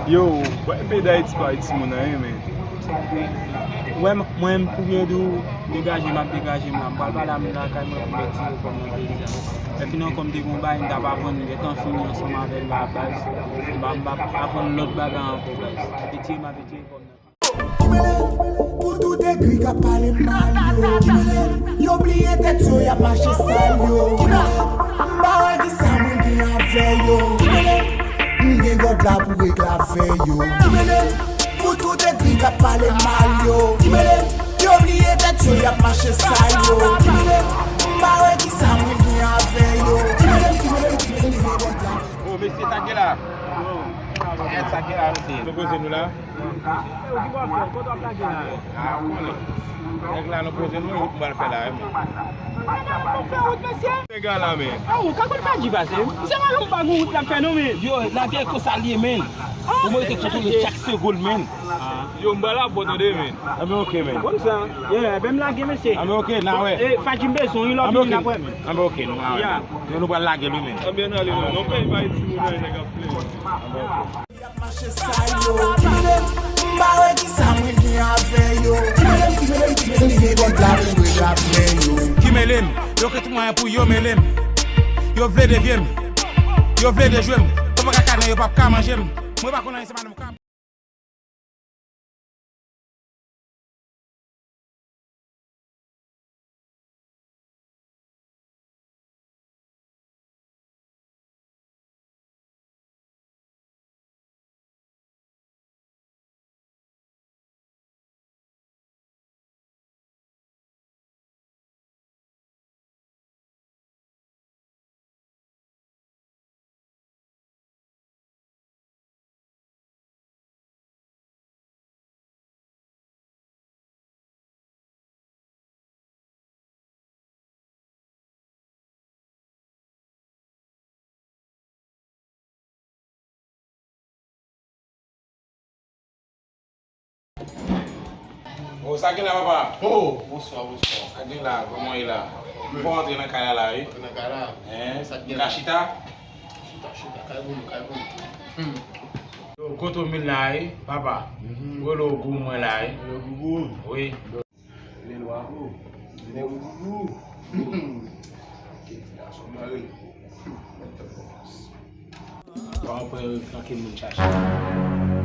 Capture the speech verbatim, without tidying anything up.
Yo, bòy, peyi Dayiti pa Ayiti moun anyen, men. Wè, m- mwen, pou byen di w, degaje m ap degaje m la. M pral pale a moun lakay mwen pou mwen tire kòb nan peyi a. Lè fin ankò, m te gen yon bagay m t ap aprann, m gentan fini ansanm avè l la, baz. M pa, m pa aprann lòt bagay ankò, baz. Etire m ap etire kòb nan. Pou tout egri k ap pale mal yo, yo bliye tèt yo, y ap mache sal yo. M pa wè kisa mwen gen avè yo. M gen God la pou regle afè yo. Pou tout egri k ap pale mal yo, yo bliye tèt yo, y ap mache sal yo. M pa wè kisa mwen gen avè yo. M gen God la. Oh, mesye, sa k gen la? Sa k gen la, mesye? Nou poze nou la. Ou ki bò fè? Kote w ap lage la? Ah, ou konnen. Nèg la, nou poze nou, wout m pral fè la, wi, men. Ou fè wout, mesye? Nèg la, men. Ah, ou ka konn fè di pase. Se pa yon pa gon wout l ap fè, non, men. Yo, lavi a konsa l ye, men. Ou merite kontwole chak segonn, men. Yo, m pral ap tande, men. Anben, oke, men. Konn sa. Yeah, ben m lage, mesye. Anben, oke, n a wè. E, Fadji m bezwen, wi, lòt vini apre, men. Anben, oke, nou a wè. Yeah. Nou, nou pral lage l, wi, men. Anben, n ale, non. Non, peyi pa Ayiti, moun, nèg ap plenyen. Anben, oke. Y ap mache sal yo. M pa wè kisa mwen gen avè yo. M gen kont la pou yo ap fè yo. Ki mele m, yo gen tout mwayen pou yo mele m. Yo vle devye m, yo vle dejwe m. Yo pa ka kane, yo p ap ka manje m. Mwen pa konn anyen, se pa nan m ka. Oh, sa gen la, papa? Oh, bonswa, bonswa. Sa gen la, kòman w ye la? M fò antre nan kay la, la, wi. Antre nan kay la? Hein? Sa gen la? Ka chita? Chita, chita, kay pou nou, kay pou nou. Hmm. Yo, kote w menm la, wi, papa? Mhm. Rele w gou mwen la, wi. Rele w gou gou? Wi. Lè lwa pou. Lè ou pou. Kèt gason mare. Pa anpwen yo tranke moun chache.